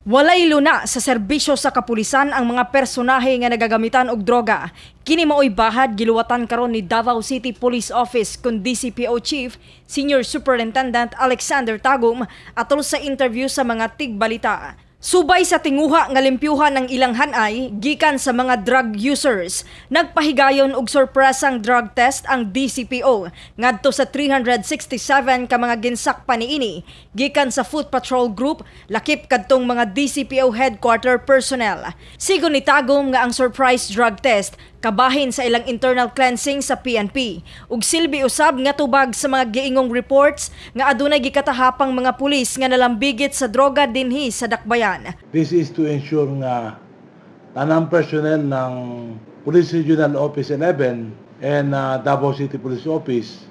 Walay luna sa serbisyo sa kapulisan ang mga personahe nga nagagamitan og droga. Kini maoy bahad giluwatan karon ni Davao City Police Office kun DCPO Chief Senior Superintendent Alexander Tagum atol sa interview sa mga tigbalita. Subay sa tinguha nga limpyuhan ng ilang hanay gikan sa mga drug users, nagpahigayon og sorpresang drug test ang DCPO ngadto sa 367 ka mga ginsakpan niini gikan sa Foot Patrol Group, lakip kadtong mga DCPO headquarter personnel. Sigon ni Tagum nga ang surprise drug test kabahin sa ilang internal cleansing sa PNP ug silbi usab nga tubag sa mga giingong reports nga adunay gikatahapang mga pulis nga nalambigit sa droga dinhi sa Dakbayan. This is to ensure nga tanang personnel ng Police Regional Office 11 and Davao City Police Office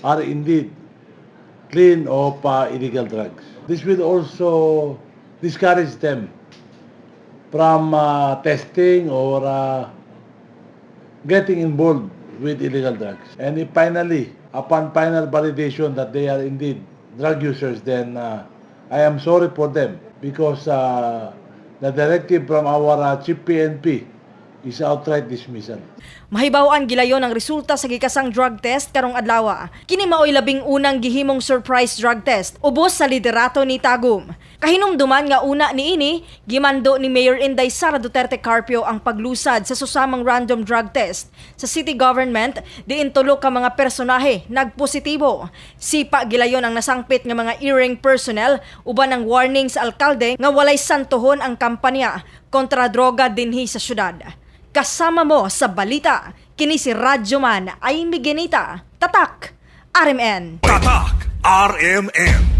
are indeed clean of illegal drugs. This will also discourage them from testing or getting involved with illegal drugs. And if finally, upon final validation that they are indeed drug users, then I am sorry for them because the directive from our Chief PNP is outright dismissal. Mahibaw-an gilayon ang resulta sa gikasang drug test karong adlaw. Kini maoy 11 gihimong surprise drug test ubos sa liderato ni Tagum. Kahinumduman nga una niini, gimando ni Mayor Inday Sara Duterte Carpio ang paglusad sa susamang random drug test sa city government diin tulo ka mga personahe nagpositibo. Sipa gilayon ang nasangpit nga mga erring personnel uban ang warning sa alkalde nga walay santuhon ang kampanya kontra droga dinhi sa syudad. Kasama mo sa balita, kini si Radyoman Amy Genita. Tatak! RMN. Tatak RMN.